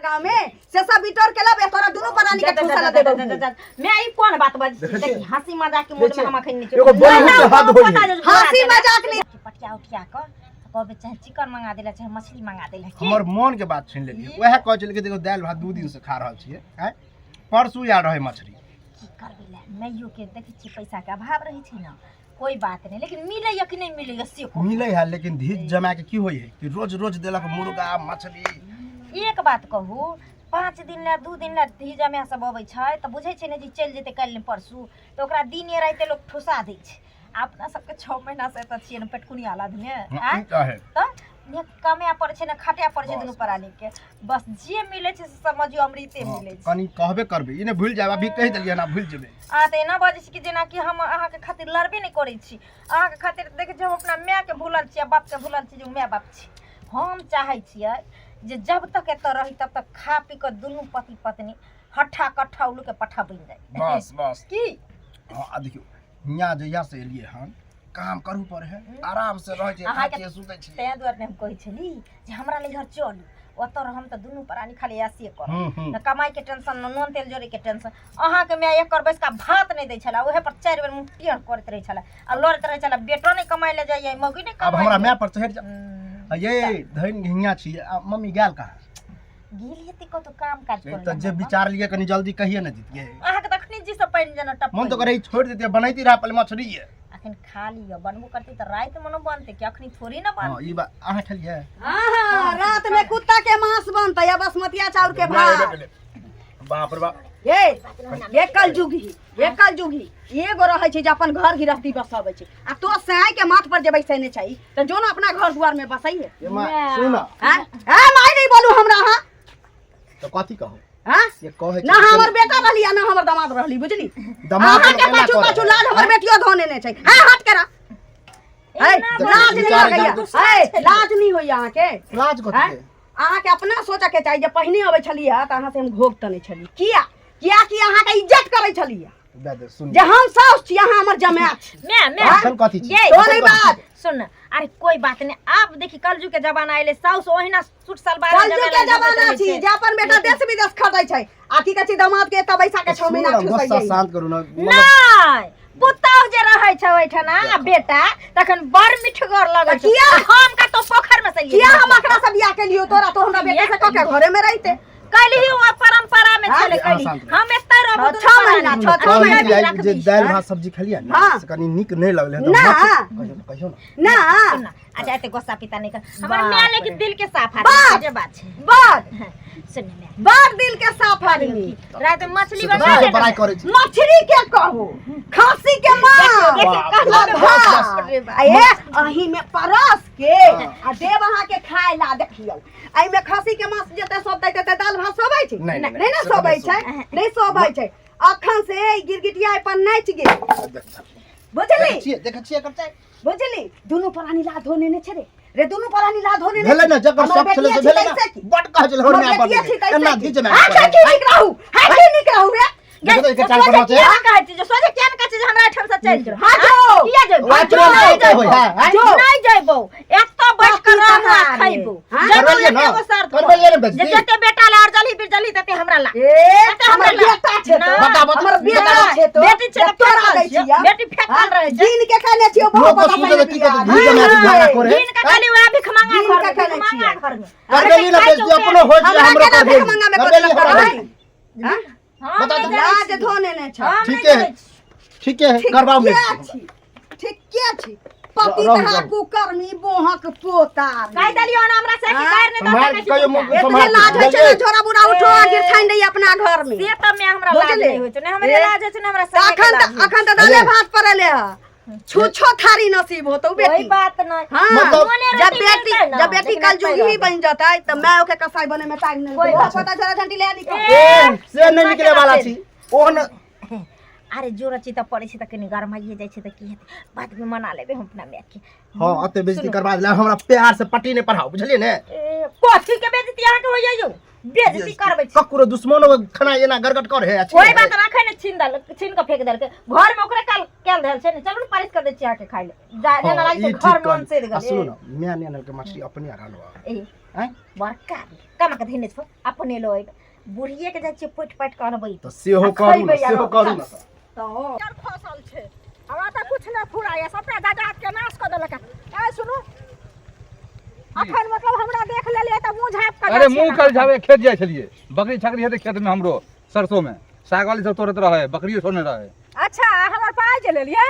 गांव में से सब बिटोर के लब तोरा दुनू प्राणी के ठूसा ला देबो। मैं ई कोन बात बज देखै देखी छियै? हंसी मजाक के मूड में हम अखन नहीं एगो बोली के हद होई है। हंसी मजाक नहीं। पटिया उठिया क कहबे चाहे चिकन मंगा देला चाहे मछली मंगा देला की हमर मन के बात सुनि लेलियै, वएह कहै छलै कि देखो दालि भात 2 दिन से खा रहल छियै, आँय परसू आयल रहै मछली। की करबै ले नैयो के देखै छियै पैसा के अभाव रहै छै ने, कोई बात नहीं, लेकिन मिलैया कि नहीं मिलैया से कहू। मिलै है, लेकिन धीज जमा के की होइ है कि रोज रोज देलक मुर्गा मछली। एक बात कहू, 5 दिन ला 2 दिन ला धी जमा सब अबै छै तऽ बुझै छै ने जे चलि जेतै काल्हि ने परसू, तऽ ओकरा दिने राति लोक ठुसा दै छै। आ अपना सबके 6 महीना से एतऽ छियै ने पेटकुनिया लादने, आँय? ई तऽ है। तऽ ने कमाए पड़ै छै ने खटए पड़ै छै बस। दुनू प्राणी के, बस जे मिलै छै से समझियौ अमृते मिलै छै। कनी कहबे करबै, ई नहि भूलि जायब, अभी कहि देलियै ना भूलि जेबै। अहाँ तऽ एना बजै छी कि जेनाकि हम अहाँके खातिर लड़बे नहि करै छी। अहाँके खातिर देखै छी हम अपना मायके भूलल छी आ बापके भूलल छी जे ओ माय बाप छी। हम चाहै छियै जे जब तक एतऽ रही तब तक खा पी कऽ दुनू पति पत्नी हट्ठा कट्ठा उल्लू के पट्ठा बनि जाइ। बस बस की हँ, आ देखियौ हियाँ जहिया से एलियै हन काम करू पड़े है, आराम से रहै छियै, खाइ अहाँके छियै, सुतै छियै। तें दुआरे ने हम कहै छली जे हमरा नैहर चलू, ओतऽ रहम तऽ दुनू प्राणी खाली ऐसे करब, हूँ हूँ न कमाई के टेंशन न नून तेल जोड़े के टेंशन। अहाँके माय एक बैस कऽ भात नहि दै छलै, ओहे पर 4 बेर मुँह टेढ़ करैत रहै छलै आ लड़ैत रहै छलै, बेटो नहि कमाइ लए जाइए, मौगी नहि आब कमाइ हमरा लए। माय पर चढ़ि जा। हम्म, आ ये धनि हियाँ छी आ मम्मी गेल कहाँ? गेल हेतै कतौ काम काज ई करै तऽ लए। जे विचार लिए कनी जल्दी कहिए ने दितियै। अहाँके तऽ अखनी जी से पानि जेना टप मन तऽ करै छोड़ि दितियै, बनैती रहा पहिले मछली ये। अखन खा लिअ, बनबो करतै तऽ रातिमे ने बनतै कि अखनी थोड़ी ने हँ बनतै। ई बात अहाँ खेलियै? हाँ हाँ, रात में कुत्ता के मांस बनतै आ बासमतिया चाउर के भात। बाप रे बाप। ये ये कलजुगी, ये कलजुगी एगो रहै छै जे अपन घर गृहस्थी बसबै छै, आ तो साय के माथ पर जे बैसेने छै तऽ जो ने अपना घर दुआर में बसैये। ये माँ सुन ना। हाँ ए माय नहीं बोलू हमरा। हाँ तऽ कथी कहू? हाँ ये कहै ना हमर बेटा रहली आ ना हमर दामाद रहली, बुझली? दामाद अहाँ के एना पाछू करै। पाछू लाल हमर बेटियो धो नेने छै। हाँ हट करा। ए लाज नहीं विचार लगैया, ए लाज नहीं होइया अहाँके? लाज कथी आँय? के? अहाँके अपना सोचऽ के चाही जे पहिने अबै छलियै तऽ अहाँ से हम घोघ तनै छली, किया? किया कि अहाँके इज्जत करै छलियै दे दे सुन जे हम साउस छी, अहाँ हमर जमाय छी। मैं मैं अखन कथी छी? ये तो नहीं बात। सुन, अरे कोई बात नहीं, आब देखी कलयुग के जमाना आइले, साउस ओहिना सूट सलवार कलयुग के जमाना छी जे अपन बेटा देश विदेश खटै छै आ की कहै छै दामाद के एतऽ बैसा के 6 महीना सुन ना, गुस्सा ठुसैयै। शांत करू ना, मतलब नहीं पुतहु जे रहै छै ओहिठना आ बेटा तखन बड़ मिठगर लगै छै। किया? हम कतौ पोखरि में से किया हम एकरा से बियाह केलियो? तोरा तो हमरा बेटे से कह के घरे में रहिते। कैली ओ परंपरा में हाँ? छलै कैली शांत रह। हम एतै रहबो दुनू 6 महीना, प्राणी। छह छह कहली महीना कि आइ रखबी। जे दालि भात सब्जी खेलियै ने हाँ। से कनी नीक नहि लगलै तऽ ना। मछली कहियौ ने, कहियौ ने। ना सुन ना, अच्छा एते गुस्सा पिता नहीं कर, हमर बाप माय लेकिन रे। दिल के साफ आदमी बाप। जे बात छै। बड़ सुन ना माय। बड़ दिल के साफ आदमी। रात में मछली से तऽ बना सबसँ लेना। बड़ाइ करै छी। मछली के कहू खांसी के मांस देखियौ, बाप कहलो रे में बाप। बाप रे बाप। आ ए अही में परस के हाँ। आ देव अहाँ के खाय ला। देखियौ एहि में खसी के मांस जते सोबतै तते दालि भात सोबै छै? नहि, नहि, नहि ने से तऽ सोबै नहि छै, नहि सोबै छै। अखन से ई गिरगिटिया एहि पर नाचि गेल, बुझली? देखै छियै, देखै छियै एकर चालि। बुझली? दुनू प्राणी ला धो नेने छै रे, रे दुनू प्राणी ला धो नेने भेलै छै। ने जकर हमर शौक छलै बेटिया से छी भेलै ने। तैसे की? बड कहै छलै हमर हमरा बेटिया पर छी तैसे एना की? धीज में हाँ, की नीक रहू, हाँ, की नीक रहू रे। देखो तो एकर चाल सोझे पर छै। किया कहै छी जे सोझे किया ने कहै छी जे हमरा एहिठाम से चलि जाउ? हाँ, जो। किया जेबौ? वाह, जो, प्रेम नहि से जेबौ। होय, हाँ, हाँ। जो। नहि जेबौ, एतऽ बैठ कऽ रहू आ खैबौ। हाँ? जेबौ करबेलियै ने? एकेगो शर्त पर। करबेलियै ने जे बेइज्जती? जते बेटा ला अर्जलही बिरजलही तते हमरा ला। ए, तते हमरा हमर ला। बेटा छै तो। ना। बता, बता, हमर बेटा नहि, छै तो। बेटी छै तऽ तोरा फेकल दै छियौ। छियै। बेटी फेकल रहै छै। दिन के खाने छियौ, लोक बहुत के सुनते तऽ की कहतै, धीज में झगड़ा करे। दिन के खाली वएह भिखमंगा दिन घर के में, खाने भिखमंगा छियै। घर में। करबेली ने बेइज्जती, अपनो होइ छै, हमरा हमरो केना करबेली। भिखमंगा में करबेली कऽ हमरा देलक? बेइज्जती। हाँ? हम बता नहि दे। जानै लाज छी। धो नेने छै। हम नहि ठीके है। जानै छी। ठीके है, करबाउ ठीके बेइज्जती। छी, ठीके छी। पति रहू, तहा रहू। कुकर्मी बोहक पोता। कहि देलियौ ने हमरा से कि हाँ? गारि नहि दऽ सम्हार सकै छी कहियो पूजा। मुँह एतने सम्हार लाज होइ छै ने, झोरा बुरा उठो आ गिरथाइन दैया अपना घर में। से तऽ मैं हमरा लाज बुझलियै? नहि होइ छै, ने हमरे ए, लाज होइ छै ने हमरा तऽ सगे के अखन लाज तऽ होइ छै। अखन तऽ दाले भात पड़ले है, छुछो थारी नसीब होतौ कोई बेटी। बात नहीं। हाँ, मतलब- मोने जब रोटी बेटी मिलतै ने, जब बेटी लेकिन कल एतै जुगी रहबै। बन जतै तऽ माय ओके कसाई बने में टाइम नहीं कोई लगतै। बात पता झोरा झंटी ले निकल। ए, से नहि निकले वाला छी ओहन। अरे जोर छी तऽ पड़ै छै तऽ कनि गरमाइए जाइ छै तऽ की हेतै, बादमे मना लेबै हम अपना मायके। हँ, अते बेइज्जती करबा देला हमरा, प्यार से पट्टी नहि पढ़ाउ, बुझलियै ने? ए, कथी के बेइज्जती अहाँके होइया यौ? बेइज्जती करबै छी? ककरो दुश्मनो खाना एना गड़गड़ कर है कोई बात राखै ने, छीन देलक, छीन कऽ फेंक देलकै घर में, ओकरे काल कैल धयल छै ने। चलू ने, पालिश कर दै छी अहाँके खाइ ले जा जेना लागै छै घर में अनसैद आ सुनू गेलै। ने, माय नहि आनलकै मछली, अपने रान्हब। ए, आँय बड़का कमा के धेने छौ अपने लो अयबै बुढ़िए के जाइ छियै पोटि पाटि कऽ अनबै तऽ सेहो आ करू ने खैबै आ सेहो करू ने तऽ यार फसल छै हमरा तऽ कुछ नहि फुराइए सबटा दादा के नाश कऽ देलक ए सुनू अखन मतलब हमरा देख लेलियै तऽ मुँह झाँपि कऽ अरे जाइ छियै मुँह ने। कल झावे खेत जाइ छलियै बकरी छकरी हेतै खेतमे हमरो सरसों में साग वाली सब तोड़ैत रहै बकरियो छोड़ने रहै अच्छा हमर पाइ जे लेलियै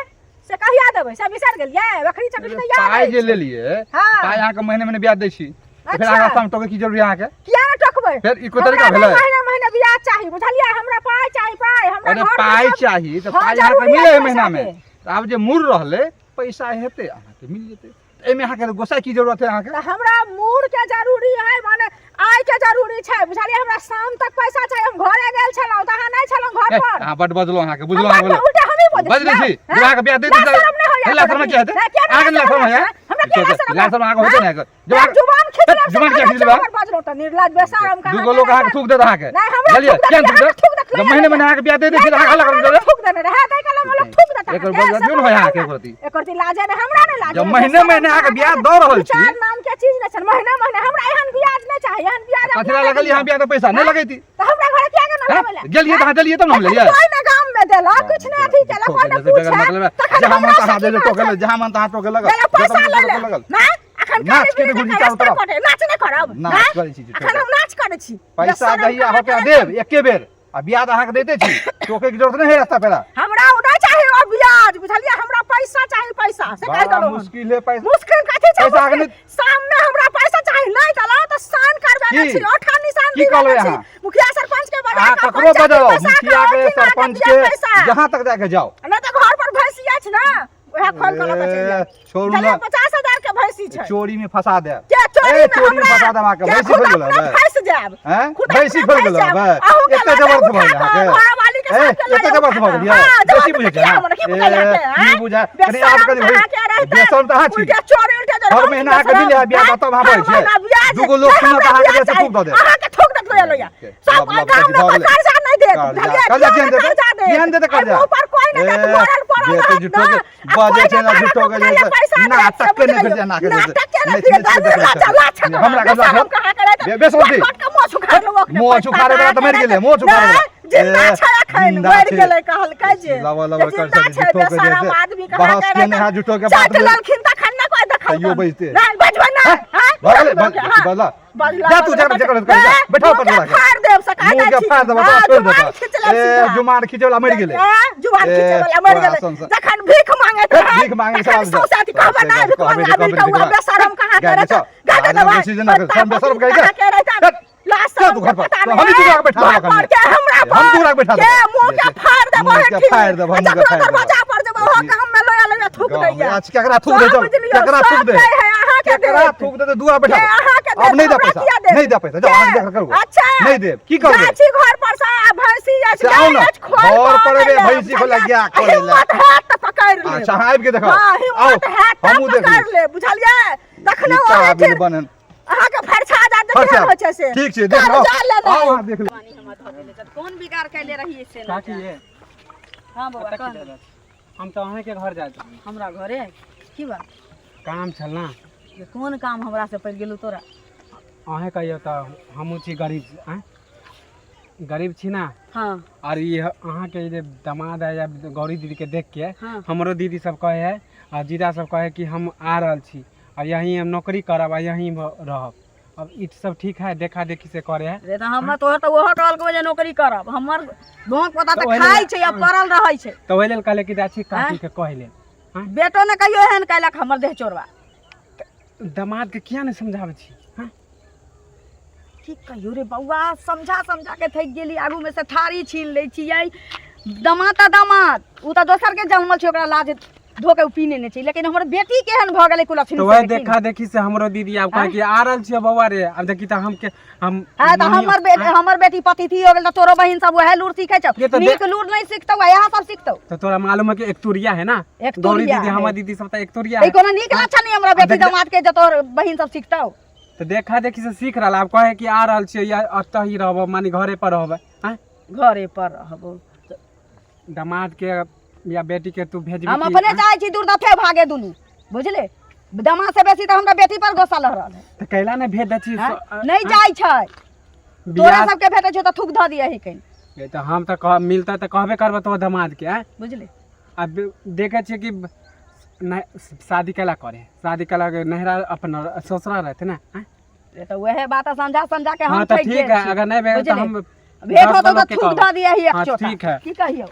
से कहिया देबै से बिसरि गेलियै बकरी चकरी तऽ याद पाइ जे अछि। लेलियै हाँ। पाइ अहाँके महीने महीने ब्याज दै छी तऽ फेर अच्छा। अहाँ रास्तामे टोके की जरूरी अहाँके किया ने टोकबै फेर ई कोई तरीका हमरा भेलै नहि महीने महीने ब्याज चाही बुझलियै हमरा पाइ चाही पाइ हमरा अरे घरमे पाइ सब- चाही तऽ हाँ, पाइ अहाँके जरूरी मिले है अछि महीना में पैसाके। तऽ आब जे मूर रहलै पैसा हेतै अहाँके मिल जेतै तऽ एहिमे अहाँके गोसाइ की जरूरत है अहाँके तऽ हमरा मूड़ के जरूरी है माने आय के जरूरी छै बुझलियै हमरा शाम तक पैसा चाही हम घरे गेल छलहुँ तऽ अहाँ नहि छलहुँ घर ए, पर अहाँ बड बजलहुँ अहाँके बुझलहुँ हम अहाँ बजलहुँ, उल्टे हमही बजै बजलै छियै, छी हैं? जब अहाँके ब्याह दे लाज शरम नहि होइए लाज शरम की हेतै नहि, किया नहि अहाँके लाज शरम होइए हमरा किया लाज शरम लाज शरम अहाँके होइते नहि जब जब अहाँके जुबान खींच लेब जुबान किया खींच लेबै? बजलहुँ तऽ निर्लज बेशरम कहाँ दूगो लोग अहाँके थूक देत अहाँके नहि, हमरा बुझलियै थूक देत, किया थूक अहाँके देत थूक देत, जब महीने महीने अहाँके ब्याह दे दै छी तऽ अहाँ हल्ला करबै हमरा थूक देने रहै ताहि काल हम लोग थूक देता एकर बदला दियौ ने भाई अहाँके एको रत्ती। एकर ती लाजे नहि हमरा नहि लाजे जब महीने महीने अहाँके ब्याज दऽ रहल छी। चार नाम के चीज नहि छै महीने महीने हमरा एहन ब्याज नहि चाही एहन ब्याज कथी ला लगलियै अहाँ ब्याज के पैसा नहि लगैती तऽ हमरा घर किया के हैं? नहि लगैला गेलियै तऽ अहाँ देलियै तब ने हम लेलियै कोई ने गाम में देलक कुछ नहि अथी केलक कोई ने बगैर पूछे मतलब तखन जहाँ मन हमरा तहाँ से दे की टोके बात छै? जहाँ मन तहाँ टोके लगल देला पैसा जतऽ मन ले तहाँ ले टोके लगल ना अखन नाच के काली देखू बिरली चारू रास्ता तरफ। कटे नाच नहि करब नाच ना? करै छी अखन हम नाच करै छी पैसा बेशरम दहिया कहाँ होके के देब एके बेर आ ब्याज अहाँके दैते छी टोके के जरूरत नहि है रास्ता पेरा हमरा ओ नहि चाही ओ ब्याज बुझलियै हमरा पैसा चाही पैसा से कहि बड़ा देलहुँ हम। मुश्किल है पैसा मुश्किल कथी छै पैसा अहाँके मुश्किल? सामने हमरा पैसा चाही नहि देलहुँ तऽ शान करबे की? छी ओठा निशान की दिबे कहबै छी अहाँ? मुखिया सरपंच के बजा अहाँ कऽ ककरो पंचायती बजाओ पैसा मुखिया के के औठिना के सरपंच दिअ के पैसा जहाँ तक जाके जाओ नहि तऽ घर पर भैंसी अछि ने वएह खोल कऽ लऽ कऽ चलि जायब छोड़ू बुझलियै ना 50,000 के भैंसी छै चोरी में फंसा दे के चोरी ए, में चोरी में हमरा फंसा देब अहाँके के भैंसी खुद खोल गेल अपना हबे फंसि जायब हैं खुद भैंसी अपना खोल गेल फंसि जायब। हबे अहूँ के एते लऽ जायब जबरदस्त भऽ उठा गेल कऽ, अहाँके घरवाली के ए साथ के लऽ एते जायब जबरदस्त उठा भऽ कऽ। गेल हाँ, बेसी जबरदस्त बुझै किया छै हमरा की बुझाइ ए, अहाँके, की आँय? बुझाइ कनि आब बेशरम कनि कहाँ के रहितै? बेशरम तऽ अहाँ छी उल्टे चोरी उल्टे चोरी हर हम महीना अहाँके बेशरम, मिले है ब्याज आँय? तब अहाँ हर बजै छियै महीना ब्याज दूगो लोक नहि, सुनत हमरा अहाँके ब्याज जे थूक दऽ देत अहाँके थूक देत लोया लोया के, सब लब लब गाँव कथी में भऽ कोई गेलै कर्जा नहि देत कर्जा बुझलियै कर्जा केओ केहन नहि देतै कर्जा देत केहन देतै एहि कर्जा मुँह पर कोई नहि देत ए, मरल पड़ल जे रहत झूठो ने के आ बजै कोई छै नहि ना झूठो के अहाँके जे पैसा देत नाटक से के नहि बुझि फिर नाक नाटक के नाच नहि फिर नाच के दर्द देखै लाचा लाचा छै हमरा के बेशरम कहाँ के रहतै बेशरम छी कट के मोछ उखाड़ लेबो ओकरे मोछ पैसा उखाड़े वाला तऽ मरि गेलै मोछ उखाड़े वाला जिंदा ए, छै अखन जिंदा मरि छै। गेलै कहलकै जे लबा लबा जे कर जिंदा छै छै झूठो के बेशरम जे आदमी कहाँ बहस के के रहतै नहि झूठो के बात चाट में लेलखिन तखन ने कोई देखलकन तैयो बजते। नहि बजबै नहि हैं? भऽ गेलै बजबै, हाँ। बजला बजला, जा तू बजला, जकर जकर बजला। कर जा बैठाओ पर मुँह के लगा फाड़ देब सका मुँह के फाड़ देब हाँ, छोड़ जुबान देब खींच लेब ए सीधा। जुमान खींचे वाला मरि गेलै ए, जुबान ए, खींचे वाला मरि तोरा गेलै संसार- जखन भीख मांगैत रहै भीख मांगै तखन छल सौंसे अथी कहबै नहि भीख कहबै मांगे आबि कहबै कऽ उएह बेशरम कहाँ के गाय रहतै छौ। गाय आदमी देबै बेसी जे ना कर, बेशरम कहि के। कहाँ के रहतै हट, लाज चल तू घर पर। पता तो नहि हमही है। दूरा के बैठा घर देबो पर कनिये। के हमरा हम पर दूरा के बैठा के देबो। मुँह के फाड़ देबो मुँह के फाड़ देबो, हम मुँह के जकरो फाड़ देबो। दरवाजा पर जेबो ओहो के हम में लोया लोया थूक गाँव में दैया आज केकरा थूक दे सब चल बुझलियौ, केकरा थूक सब दे दै है अहाँके केकरा देत। थूक दे दे दुआ बैठा के अहाँके देत, अब नहीं दे हमरा पैसा किया देत? नहीं दे पैसा जाओ के? अहाँ देख करू अच्छा नहीं देब की करबै जाइ छी घर पर से आ भैंसी अछि से आउ गाय ने, अछि, खोल घर कऽ पर एबै, आनै ले। भैंसी खोलै, गाय खोलै ले। हिम्मत हैत तऽ पकड़ि लेब। अच्छा अहाँ आबि के देखाउ हाँ, आउ हिम्मत हैत तऽ हमहूँ देख पकड़ि लेब लेब बुझलियै तखने ई ओ काबिल हेथिन बनन अहाँके फरछा जा फरछा। केहन होइ छै से ठीक छै देख लो कर्जा लेने। आउ अहाँ देख लो पानी हमरा धऽ देले छै। कोन बिगाड़ कैले रहियै से ना काकी ये हाँ बौआ कतऽ कह की जाइ हम तऽ अहाँके घर जाइत रही हमरा घरे की बात काम छल ने ये कोन काम हमरा से पड़ि गेलौ तोरा अहेँ कहियौ तऽ हमहूँ छी गरीब आँय गरीब छी ने हाँ आओर ई अहाँके जे दामाद है या गौरी दीदीके देखके हाँ। हमरो दीदी सब कहै है आ जीजा सब कहै कि हम आ रहल छी आ यहीं हम नौकरी करब आ यहीं रहब अब ई सब ठीक है देखा देखी से करे है रे तऽ हमर तोहर तऽ ओहो कहलको जे नौकरी करब हमर भोंक पता तऽ तऽ ओहि खाइ लेल- छै आ पड़ल रहै छै तऽ ओहि लेल कहले कि जाइ छी काकीके कहै लेल आँय? बेटो ने कहियो एहन कयलक हमर देह चोरबा दामाद के किया नहि समझाबै छी आँय? की कहियो रे बौआ समझा समझा के थकि गेली आगू में से थारी छीन लै छियै दमाद तऽ दमाद ओ तऽ दोसर के जनमल छै ओकरा लाज धो के ओ पी नेने छै लेकिन हमर बेटी केहन भऽ गेलै कुलक्षणी तऽ से वएह देखी ने। देखा देखी से हमरो दीदी आब कहै कि आ रहल छियै बौआ रे आब देखी तऽ हम के हम हाँ तऽ हमर बे हमर बेटी पतिथि हो गेल तऽ तोरो बहिन सब वएह लूर सीखै छौ ये तऽ नीक लूर नहि सीखतौ इएह सब सीखतौ तऽ तोरा मालूम है कि एक तुरिया है ना एक गौरी तुरिया दीदी है। हमर दीदी सब तऽ एक तुरिया ई है कोनो नीक लक्षण नहीं हमरा बेटी देख- दमाद के जे तोहर बहिन सब सीखतौ तऽ देखा देखी से सीख रहल आब कहै कि आ रहल छियै या एतऽ ही रहब माने घरे पर रहब आँय घरे पर रहबो दामाद के या बेटी के तू भेजबी हम कि- अपने चाहै छी दूर दफे भागे दुनू बुझले दमा से बेसी तऽ हमरा बेटी पर गोस्सा लह रहल है। तऽ कैला नहि भेज दै छी? आँय? नहि जाइ छै तोरा बियाह सबके भेटै छौ तऽ थूक धऽ दिअ ही कनि। ए, तऽ हम तऽ कह मिलतै तऽ कहबे करबै तो दमाद के, आँय? बुझली? आब देखै छियै कि नहि शादी कैला करे, शादी कैला के नहिरा अपन ससुरा रहते ने, आँय? ए तऽ वएह बात समझा समझा के हम हाँ तऽ थकि ठीक गेल है, छी। अगर नहीं भेल तऽ बुझली? हम भेंट 10 होतौ गो तऽ लोकके थूक कहब। धऽ दिअ ही एक हाँ, चोटा। ठीक है। की कहियौ?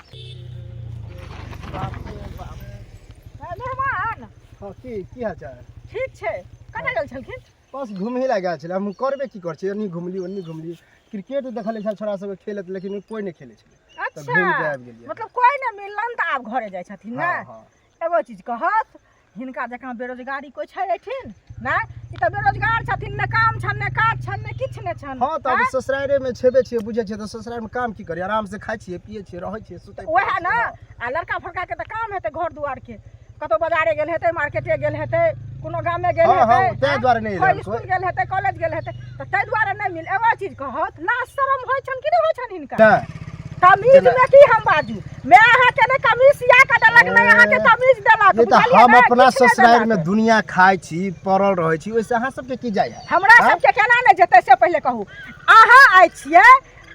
मेहमान। हँ, की की हाल चाल? ठीक छै। कतऽ गेल छलखिन? बस घूमही लए गेल छलै। हम करबे की करै छी? एन्नी घुमली, ओन्नी घुमली, क्रिकेट देखल छल छोड़ा सबके खेलैत, लेकिन कोइ नहि खेलै छलै, तऽ अच्छा घूमि के आबि गेलियै। मतलब कोइ नहि मिललन तऽ आब घरे जाइ छथिन ने? हँ हँ। एगो चीज कहत, हिनका जकाँ बेरोजगारी कोइ छै एहिठिन? नहि, ई तऽ बेरोजगार छथिन, ने काम छनि, ने काज छनि, ने किछु नहि छनि। हँ, तऽ आब ससुरारे मे छेबे छियै, बुझै छियै, तऽ ससुरारे मे काम की करी? आराम से खाइ छियै, पियै छियै, रहै छियै, सुतै उएह ने। आ लड़का फड़काके तऽ काम हेतै घर दुआरके, कतहु बाजारे गेल हेतै, मार्केटे गेल हेतै, कोनो गामे गेल हँ, हँ, हेतै, ताहि दुआरे नहि कोइ एलै। स्कूल गेल हेतै, कॉलेज गेल हेतै, तऽ ताहि दुआरे नहि मिल। एगो चीज कहत, लाज शरम होइ छनि कि नहि होइ छनि हिनका? नहि। तमीज में की हम बाजू? मैं अहाँके नहि कमीज सिया कऽ देलक, नहि अहाँके तमीज देलक, नहि तऽ बुझलियै हम ने? अपना किछु नहि ससुरारि मे देलक। दुनिया खाइ छी, पड़ल रहै छी, ओहिसँ अहाँ सबके की जाइ है? हमरा आँय? सबके केना नहि जेतै से पहिले कहू। अहाँ आइ छियै,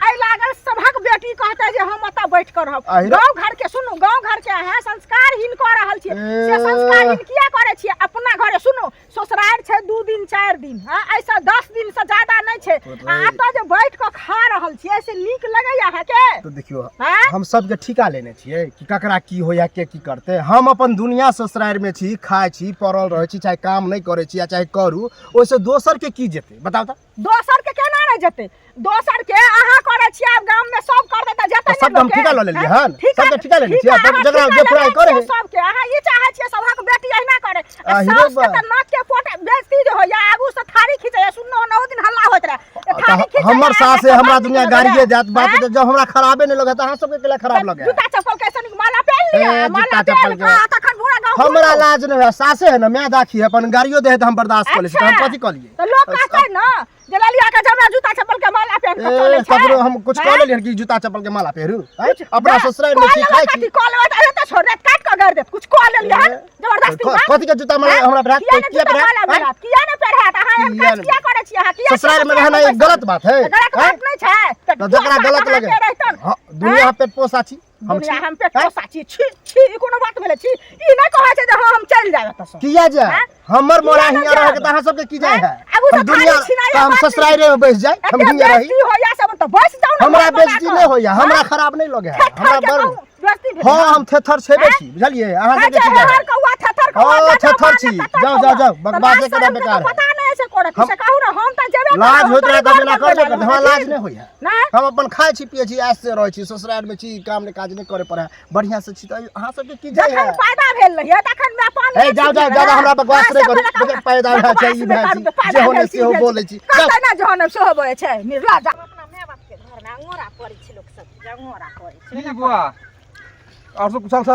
एहि लागल सभक बेटी कहतै जे हम ओतऽ बैठ कऽ रहब। आहिरे। गाँव घर के सुनू, गाँव घर के अहाँ संस्कारहीन कऽ रहल छियै। से ए। संस्कारहीन किया करै छियै अपना घरे? सुनू, ससुरारि छै 2 दिन 4 दिन, हँ, एहिसँ 10 दिनसँ ज्यादा नहि छै। आ एतऽ जे बैठ कऽ खा रहल छियै से नीक लगैया अहाँके? तऽ देखियौ, आँय? हम सबके ठीका लेने छियै कि ककरा की होइया, के की करतै। हम अपन दुनिया ससुरारि मे छी, खाइ छी, पड़ल रहै छी, चाहे काम नहि करै छी आ चाहे करू, ओहिसँ दोसर के की जेतै, बताउ तऽ? दोसर के केना नहि जेतै? दोसर के अहाँ करै छियै, आब गाम में सब करतै तऽ जेतै तऽ ने सबके हम लोकके? ठीका लऽ लेलियै हन। ठीका- सबके ठीका लेने छियै। ठीका जकरा अहाँ जे ठीका फुराइ लेने करे छियै सबके। अहाँ ई चाहै छियै सभक बेटी अहिना करे आ आहिरे साउस के बा। तऽ नाक के पोट बेइज्जती जे होइया, आगू से थारी खींचैया। सुननो नौ दिन हल्ला होइत रहै, तऽ थारी खींचैया, हमर सास अहाँके हमरा बड़ नीक दुनिया लगैया। गाड़िए जात बाप आँय? जब हमरा खराबे नहि लगत, अहाँ सबके केला खराब लगे? जूता चप्पल कैसे नीक माला पहिन लिअ, ए, माला जूता चप्पल पहिन कऽ तखन पूरा गाँव हमरा घुमू। लाज नहि होय, सासे है ने, माय दाखी है, अपन गाड़ियो दे है तऽ हम बर्दाश्त कऽ लै छी, तऽ हम अच्छा। कथी कऽ लियै? तऽ लोक कहतै ने जे ललिया के जमा जूता चप्पल के माला पहिन कऽ ए, चलै छै। ककरो हम कुछ कऽ हैं? लेलियै कि जूता चप्पल के माला पहिरू? हैं? अपना ससुराल में कऽ छी, लेबै खाइ छी। कथी कऽ लेबै? तऽ एते छोड़ देत, काटि कऽ गाड़ि देत। कुछ कऽ लेलियै हन जबरदस्ती क- बात? कथी के जूता माला हैं? हमरा पहिरात? किया ने किया जूता पहिरात? माला हैं? पहिरात? किया ने पहिरात? अहाँ एहन किया काज ने? किया करै छी? अहाँ किया ससुराल में रहना एक गलत बात है? गलत हैं? बात नहि छै। तऽ जकरा गलत लगे, रहितन। हाँ, दुनिया पेट पोसा छी हम दुनिया छी। हम पेट हैं? पोसा छी। छी छी, ई कोनो बात भेलै? छी, ई नहि कहै छै जे हाँ हम चलि जायब एतऽसँ। किया जाए? हैं? हमर मोरा किया नहि हियाँ रहे के जायब? तऽ अहाँ सबके की जाए हैं? है? आगू से हम दुनिया थाली छिनाइ तऽ हम बात नहि। ससुरारे में बैस जाए, हम एते हियाँ रही। बेइज्जती होइया सब तऽ बैस जाउ ने हमरा घर बना बेइज्जती कऽ। नहि होइया, हमरा खराब नहि लगे है, थेथर हमरा के बड़ कहू, बेइज्जती भेलै। हाँ, हम थेथर छेबे छी, बुझलियै? अहाँ कहै सबके छै की जाए हेहर है? कौआ थेथर कौआ, हाँ, जतऽ थेथर मारने छी। ततऽ जाउ, कौआ। जाउ, जाउ, तऽ बकवासे लाज करब शरम के बेकार तऽ है। पता नहि छै कोरक, हम- से कहू ने, हम तऽ जेबे करब, लाज हम होइत तऽ रहै तऽ घर बिना बनबै करबे लए करतै, हमरा रहै लाज छी। नहि होइया। नहि? हम अपन खाइ छी, पियै छी, ऐश से रहै छी, ससुराल में छी, काम नहि काज नहि करे पड़े है, बढ़िया से छी, तऽ अहाँ सबके की जाए जखन है? पैदा भेल रहियै तखन मैं पानी ए, जाउ, जाउ, जादा हमरा बकवास नहि करू। बजट पैदा भेल छै, ई भेल छै, जे होने सेहो बोलै छी। जाउ। कहतै ने जहन सेहो बोलै छै निर्लज। अपना माय बाप के घर में अंगोरा पड़ै छै, लोक सब के अंगोरा पड़ै छै। की बुआ, और सब कुशल छ?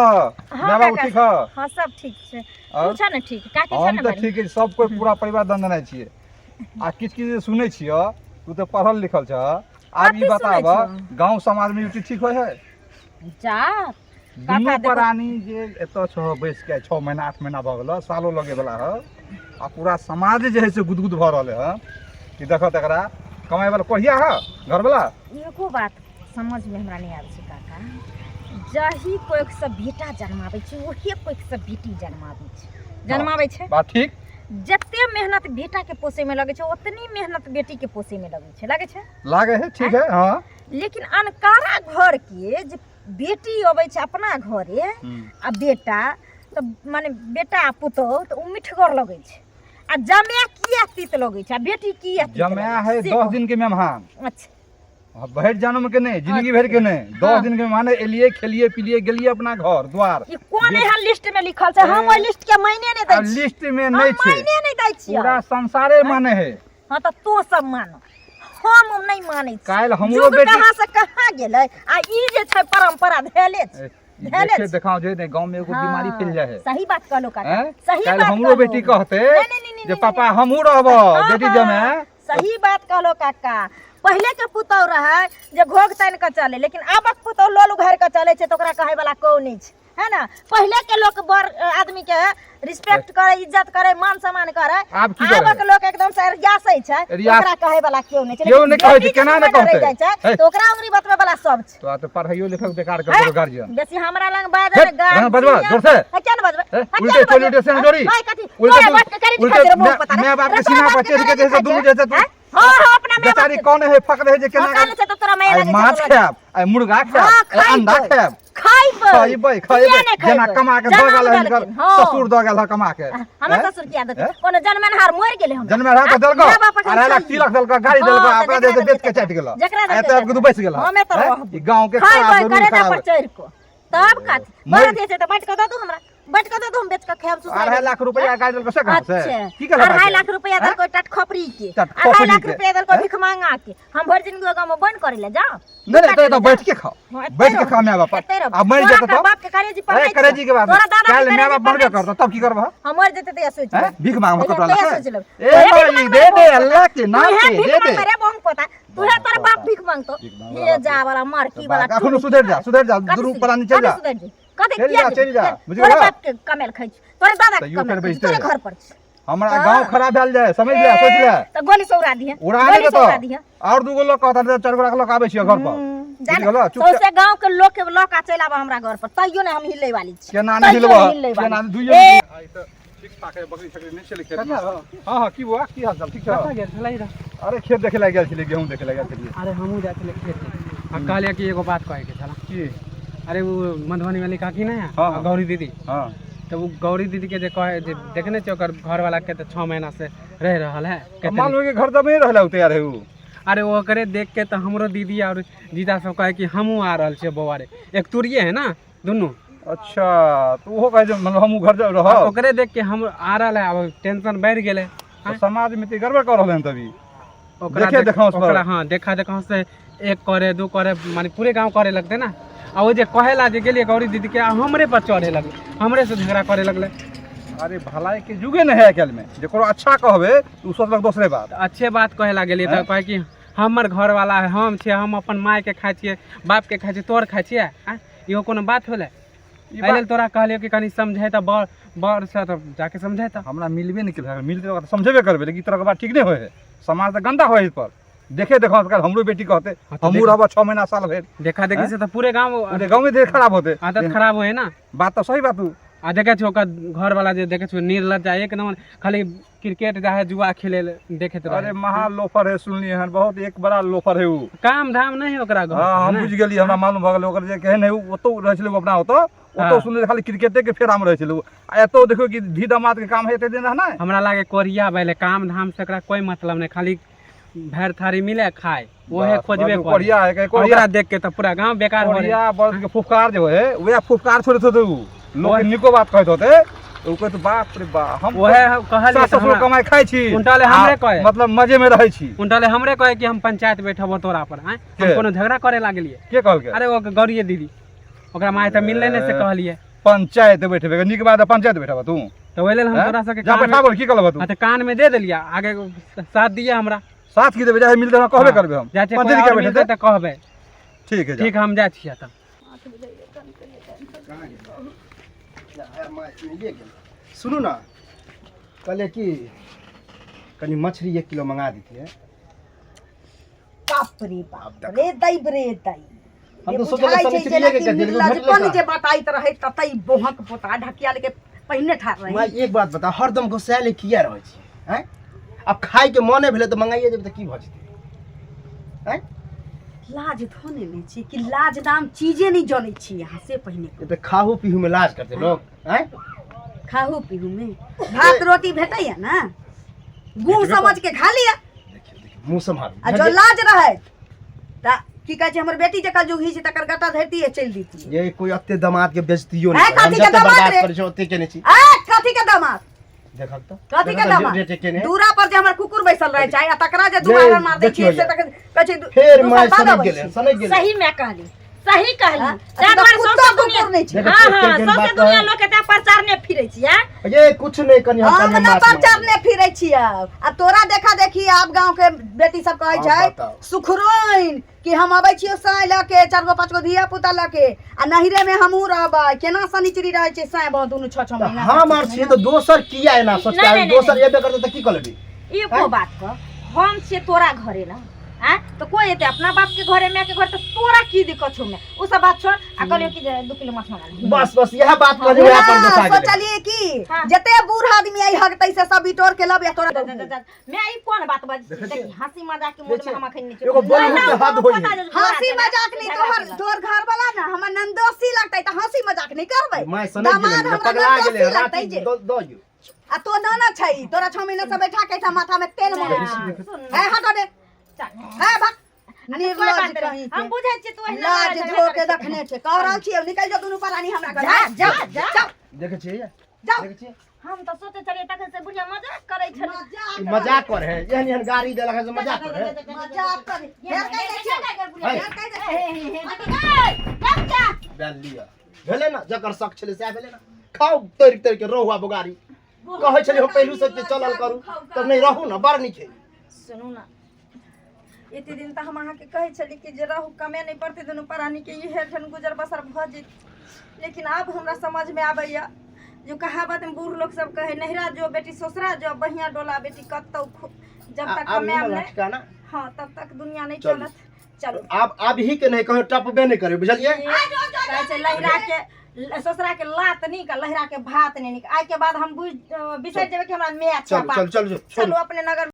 माय बाबू काका। ठीक ह? हाँ, सब ठीक छै। और? तू छ ने ठीक? काकी छ हम ने तऽ बड़ी? ठीक है, सब कोइ पूरा परिवार दंदनाइ छियै। आ किछु किछु जे सुनै छियै, तू तऽ पढ़ल लिखल छ, आब ई कथी सुनै बताब, छियै? गाँव समाज में ई ठीक होइ है? जा दुनू काका, देखो। प्राणी जे एतऽ छह बैस के 6 महीना 8 महीना भऽ गेल, सालो लगे वाला है, आ पूरा समाज जे है से गुदगुद भऽ रहल है कि देखऽ तकरा कमाइ वाला कोढ़िया है घरवाला। एगो बात समझमे हमरा नहि आबै छै काका, जाहि कोखिसँ बेटा जन्माबै छै ओहे कोखिसँ बेटी जन्माबै छै, जन्माबै छै। बात ठीक। जते मेहनत बेटाके पोसैमे लगै छै ओतनी मेहनत बेटीके पोसैमे लगै छै, लगै छै। लागे है, ठीक है, हाँ। लेकिन अनकारा घरके जे बेटी अबै छै अपना घरे आ बेटा तऽ माने बेटा आ पुतोहु तऽ ओ मिठगर लगै छै, आ जमाए किया तीत लगै छै आ बेटी किया तीत जमाए लगै छै? है से 10 कहू। दिन के मेहमान। अच्छा। हाँ, भरि जनम के नहीं, जिंदगी भरि के नहीं, 10 दिन के मेहमान है, एलिए खेलिए पिलिए गेलिए अपना घर द्वार। ई कोन एहन लिस्ट में लिखल छै? हम ओहि लिस्ट के मायने नहि दै आ छी। लिस्ट में हम नहीं छै, मायने नहि दै छियै। पूरा संसारे माने है। हाँ, तऽ तू सब मान, हम नहि मानै छी। काल्हि हमरो युग बेटी कहाँ से कहाँ गेलै आ ई जे छै परंपरा धेले छै। ए, ई धेले देखे छै। देखाओ जे नहि गाँव में एगो बीमारी फैल जाए है। सही बात कहलो काका। हैं? सही काल्हि बात हमरो कहलो। बेटी कहते नहीं, नहीं, नहीं, जे नहीं, पापा नहीं। हमहूँ रहब हाँ, बेटी हाँ, जमाए। सही बात कहलो काका। पहिले के पुतहु रहै जे घोघ तानि कऽ चले, लेकिन आबक पुतहु लोल उघारि कऽ चले छै तऽ ओकरा कहै वाला कोइ नहि छै। है ना? पहिले के लोग बड़ आदमी के रिस्पेक्ट करे, इज्जत करे, मान सम्मान करे। आब की करे? आबक लोग एकदम से रियासै छै। रियास- ओकरा कहै वाला केओ नहि छै। केओ लेकिन नहि कहै छै, बेटी केना जे नहि रहि कहतै? जाइ छै हे। तऽ ओकरा उंगरी बतबै वाला सब छै। तो तऽ पढ़ाइयो लिखाइ बेकार कर देलको गार्जियन। बेसी हमरा लग बाज हे, ने गार्जियन। हाँ, बजबा, जोर से। हे, किया ने बजबै? हे, हे, किया उल्टे ने चोली बजबै? उल्टे से जोड़ी। भाई, कथी? उल्टे तोरा बाप के करेजी उल्टे खाइ छै रे, मुँह मैं- पता मैं बाप के रे, तोरा सीना पर बाप के चढ़ के करेजी जैसे खाइ दुनू छै? जैसे तू हैं? हाँ हाँ अपना my बेचारी बाप कौन है फक रहे जे केना के छै तऽ तोरा माय आइ लगै छै माछ तोरा। खायब, आइ मुर्गा हाँ, खायब, आइ अंडा खैबै। खायब। खैबै। खैबै खैबै। किया नहि जेना खैबै? कमा के दऽ जनम गेल हिनकर देलखिन, हाँ। ससुर दऽ गेल हँ कमा के। हमर हैं? ससुर किया देतै? हैं? कोनो जनमेनहार मरि गेलै हमरा। जनमेनहार तऽ देलकौ। माय बाप एखन 2.5 लाख छैहे। तिलक देलकौ, गाड़ी हाँ, देलकौ, तऽ अपना जकरा जे बेच के देलकै चाटि गेलौ। जकरा आ देलकै एतऽ आबि के तू बैस गेलह। हमे तऽ हैं? रहबै। ई गाँव के खैबै, खराब जरूर करेजा खराब पर चढ़ि कऽ तब कथी मरि- बड़ जे छै तऽ बाँटि कऽ दऽ दू हमरा, बाँटि कऽ दऽ दू, हम बेच कऽ खायब सुसाइ। 2.5 लाख रुपया गाड़ी देलकौ से कहाँ से? अच्छा की केलक? 2.5 लाख रुपया देलकै टटखपरी के। टटखपरी 2.5 लाख के। रुपया देलकै भिखमांगा के। हम भरि जिंदगी गाँव में बन करे ले जाओ। नहीं नहीं, तो बैठ के खाओ, बैठ के खाओ my बाप। एते रहब। आ मरि तोरा जेतौ का तब? बाप के करेजी पर ए नहि करेजी के बात तोरा दादा के काल्हि my करेजी बाप पर मरबे नहि करतौ तब की करबह? हम मरि जेतै तऽ सोचि हैं? लेब। भीख मांगबह कपड़ा तहिया लऽ सोचि लेब। ए तोहे भीख माई मांगबै दे दे बहुत अल्लाह के नाम तूहे पे भीख दे दे। मांगबै रे बहु पोता, तूहे तोर बाप भीख मांगतो। भीख मांगबा ये बाप। जा वाला मरकी वाला अखनो सुधरि जा, सुधरि जा, कथी दुनू सुधरि- प्राणी चलि कथी जा। सुधरि जेबै? कथी चलि किया जा, जेबै? चलि जा, बुझि तोरे गेलह? बाप के कमेल खाइ छी, तोरे दादा के तैयो कमेल फेर खाइ छी, बैसते। तोरे घर पर छी। हमरा हाँ। गांव खराब भेल जाय, समझ ले, सोच ले। तऽ गोली से उड़ा दिहे। उड़ा नहि गोली से देतौ। उड़ा दिहे। और दूगो लोग कहता, चारि गोरा के लोग आबै छियै घर पर। जाने बुझि गेलह? चुपचाप। सौंसे गांव के लोग के लऽ कऽ चलि आबऽ हमरा घर पर, तैयो नहि हम हिलै वाली छी। केना नहि तैयो हिलबह? हिलै वाली केना छी। दुइये ए, आइ तऽ ठीक ठाक है, बकरी छकरी नहि छलै खेत मे। हाँ हाँ की बुआ, की हाल चाल? ठीक छौ? कतऽ गेल छलै रे? अरे खेत देखे लए गेल छलियै, गेहूँ देखे लए गेल छलियै। अरे हमहूँ जाइ छलियै खेत आ कहलियै कि एगो बात कहैके छल। की? अरे ओ मधुबनी वाली काकी नहि है? हाँ, हाँ। गौरी दीदी। हाँ। तऽ ओ गौरी दीदी के जे कहे जे देखने छियै ओकर घरवाला के तऽ 6 महीना से रहि रहल है अब कते मान लो कि घर दमे रहल है, तैयार है उ। अरे ओकरे देख के तऽ हमरो दीदी और जीजा सब कहे कि हमहूँ आ रहल छियै बौआ रे, एक तुरिये है ना दुनू। अच्छा, तऽ ओहो कहै जे मतलब हमहूँ घर जा रहब। ओकरे देख के हम आ रहल है, आब टेंशन बढ़ि गेलै। तऽ समाज में तऽ गड़बड़ कऽ रहल हन तभी। ओकरा देखे देखाउस पर। ओकरा हाँ, देखा देखाउस से एक करे दू करे माने पूरे गांव करे लगते ना। आ ओ जे कहेला जे गेलियै गौरी दीदी के, आ हमरे पर चढ़े लगले, हमरे से झगड़ा करे लगले। अरे भलाई के जुगे नहीं है आइ काल्हि में, जकरो अच्छा कहबै तऽ उ सोचलक दोसरे बात। तऽ अच्छे बात कहे ला गेलियै तऽ हैं? कहे कि हमर घर वाला है, हम छियै, हम अपन माय के खाइ छियै, बाप के खाइ छियै, तोर खाइ छियै? आँय, इहो कोनो बात होलै? ई एहि बात लेल तोरा कहलियौ कि कनि समझे तऽ बड़ बड़ से तऽ जाके समझे तऽ। हमरा मिलबे नहि केलक, मिलते तऽ समझेबे करबै, लेकिन ई तरहके बात ठीक नहि होइ है। समाज तऽ गंदा होइ है पर देखे देखो काल्हि हमरो बेटी कहते हाँ, तऽ हमहूँ रहब 6 महीना साल भरि। देखा देखी से तऽ पूरे गाँव पूरे गाँवे देह खराब होते। आदत खराब होइ है ना। बात तऽ सही बात उ। आ देखै छियै ओकर घर वाला जे देखै छियै निर्लज्जा एक नंबर, खाली क्रिकेट जा है जुआ खेले ले देखैत अरे रहे। महा लोफर है, सुनलियै हन, बहुत एक बड़ा लोफर है उ। काम धाम नहि है ओकरा घर हाँ पर, हम ने? बुझि गेलियै, हमरा मालूम भऽ गेलै ओकर जे केहन है उ। ओतौ रहै छलै उ अपना ओतऽ, ओतौ सुनलियै खाली क्रिकेटे के फेरामे रहै छलै उ। आ एतौ देखियौ कि धी दामाद के काम है एते दिन रहनाइ। हमरा लागे कोरिया बैले, काम धाम से एकरा कोई मतलब नहीं, खाली भरि थारी मिले खाए ओहे बस, खोजबे बस, करे। कोरिया है के कोरिया। ओकरा देख के तऽ पूरा गांव बेकार हो रहे। कोरिया बर्द के फुफकार जे होइ है, वएह फुफकार छोड़ैत होतै उ। लोक के नीको बात कहैत होतै तऽ उ कहैत बाप रे बाप, हम ओहे हम कहलियै सास तऽ ससुर हमरा कमाइ खाइ छी उनटा ले हमरे आ कहे। मतलब मजे में रहै छी। उनटा ले हमरे कहे कि हम पंचायत बैठबो तोरा पर। आँय, हम के? कोनो झगड़ा करे लागलियै? के कहलकै? अरे ओ गौरिये दीदी, ओकरा माय तऽ मिललै नहि से कहलियै। पंचायत बैठबे, नीक बात है, पंचायत बैठबा तू? तऽ ओहि लेल हम हैं? तोरा सबके जा कान में- बैठाबो, की कहलबा तू? हाँ, तऽ कान में दे देलियै, आगे साथ दिए हमरा। साथ की देबै? जाहे मिलतै हमरा कहबे करबै हम। जाइ छियै, कोई पंचायत और के मिलतै बैठेतै। तऽ कहबै। ठीक है, जा। ठीक, हम जाइ छियै तऽ। मिलिए गेल। सुनू ने, कहलियै कि कनि मछली 1 किलो मंगा दितियै। बाप रे बाप रे, दैब रे दै। हम तऽ सोचलियै बुझाइ छै शनिचरिये जेना के कि कहतियै, लेकिन निर्लजपन भेटलै जे बटाइत रहै ततै बोहक पोता ढकिया लेके पहिने ठाढ़ रहै। माय, एक बात बता, हरदम गुस्साएले किया रहै छी? आँय, आब खायके मने भेलै तऽ मंगाइए देबै तऽ की भऽ जेतै? आँय। लाज धोने नहि छी कि लाज नाम चीजे नहि जनै छी अहाँ से पहिने। ई तऽ खाहू पीहू में लाज करतै लोक? आँय। खाहू पीहू में भात रोटी भेटैया ने, गुड़ समझ के खा लिअ। देखियौ देखियौ, मुँह सम्हारू। आ जो लाज रहै तऽ की कहै छै, हमर बेटी जकर जुगही छै तकर गटा धरती चलि दितियै। ये कोई अते दामाद के बेइज्जतियो ऐ, नहीं करे। हम कथी के जते दामाद बर्दाश्त रे? करै छी ओते केने छी। ए, कथी के दामाद? देखक तऽ कथी के देखक तऽ दामाद? रेट केने। दूरा पर जे हमर कुकुर बैसल रहै छै आ तकरा जे ये, दुआरा मार दै देखियौ छियै से ये। तक कहै छै फेर दू माय साल बाद सनकि अबै गेलै, छी। सनकि गेलै। सही में कहली। सही कहली। हाँ? ताहि दुआरे कुत्ता सौंसे दुनिया कुकुर नहि छै। देखै हाँ छियै, हाँ, केहन सौंसे बात दुनिया है। लोक के प्रचार ने फिरै छियै। ये कुछ नहीं कनी हम हम कनी ना माछ प्रचार ने फिरै छियै। आ तोरा देखा देखी आब गांव के बेटी सब कहै आब छै बताउ। सुखरोइन कि हम अबै छियै साँय लऽ के, 4 गो 5 गो धिया पुता लऽ के, आ नहिरे में हमहूँ रहबै। केना शनिचरी रहै छै साँय बहु दुनू 6 6 तऽ महीना। हम आर छियै तऽ दोसर किया एना सोचतै? नहि, नहि, दोसर नहि। एबे करतै तऽ की कऽ लेबही? एको बात कह, हम छियै तोरा घरे ना, आँय? तऽ कोइ एतै अपना बाप के घरे, माय के घर, तऽ तोरा की दिक्कत छौ? माय ओ सब बात छोड़ आ कहलियौ कि जे 2 किलो माछ मंगा ले। बस बस इएह बात कहली, वएह पर ना, दोसा गेलै। सोचलियै कि हाँ। जते बूढ़ आदमी आई हगतै से सब बिटोर के लब या तोरा। जा, जा, जा, जा। माय ई कोन बात बाजै छी? देखै छियै? देखी हंसी मजाक के मूड में हम अखन नहि छी। एगो बोलू नहि, के हद नहि, होइए। पता जे झगड़ा हंसी केलक, मजाक नहीं, झगड़ा तोहर केलक। तोहर घर वाला ना हमर नंदोसी लगतै तऽ हंसी मजाक नहीं करबै। माय सनक गेलै दामाद ने, हमरा पगला गेलै नंदोसी लगतै राति जे। दऽ दऽ यौ। आ तो नाना छै, तोरा 6 महीना से बैठा के एहिठाम माथा में तेल मरल ना, छै। सुन ना। है हटो दे। चल। है भाग। कोई निर्लज बात नहीं। कहीं हम के। बुझै छियै तू एहिना लाज झगड़ा धो करै के छी। रखने छै। कह रहल छियै निकलि जाओ दुनू प्राणी हमरा घर। जा, जा, जा। जाओ, देखै छियै? जाओ। देखै छियै? हम तऽ सोचै छलियै तखन से बुढ़िया मजाक करै छलै। ई मजाक करे है, एहन एहन गाड़ी देलक है से मजाक करे है। मजाक करे। फेर कहि दै छियै। है। फेर कहि दै छियै। बेल लिअ भेलै ने, जकर शक छलै सएह भेलै ने। खाउ तोड़ि तोड़ि के रोहुआ बोगारी। कहै छलियै हम पहिलू से जे चलल करू तऽ नहि रहू ने, बड़ नीक है। सुनू ना, एते दिन तऽ हम अहाँके कहै छली कि जे रहू, कमे नहि पड़तै, दुनू प्राणीके इहे ठन गुजर बसर भऽ जेत। लेकिन आब हमरा समझमे आबैया जो कहावत में बूढ़ लोग सब कहे, नहिरा जो बेटी ससुरा जो बढ़िया डोला बेटी कतौ जब तक आब कमाएब ई नहि ठिकाना। हाँ, तब तक दुनिया नहीं चलू। चलत। चलू। आब आब ही के नहीं कहो, टपबे नहीं करे, बुझलियै? कहै छै लहिरा के ससुरा के लात नीक आ लहिरा के भात नहीं नीक। आइ के बाद हम बुझ बिसरि जेबै कि हमरा माय छै चलू बाप। चलू चलू चलू अपने नगर।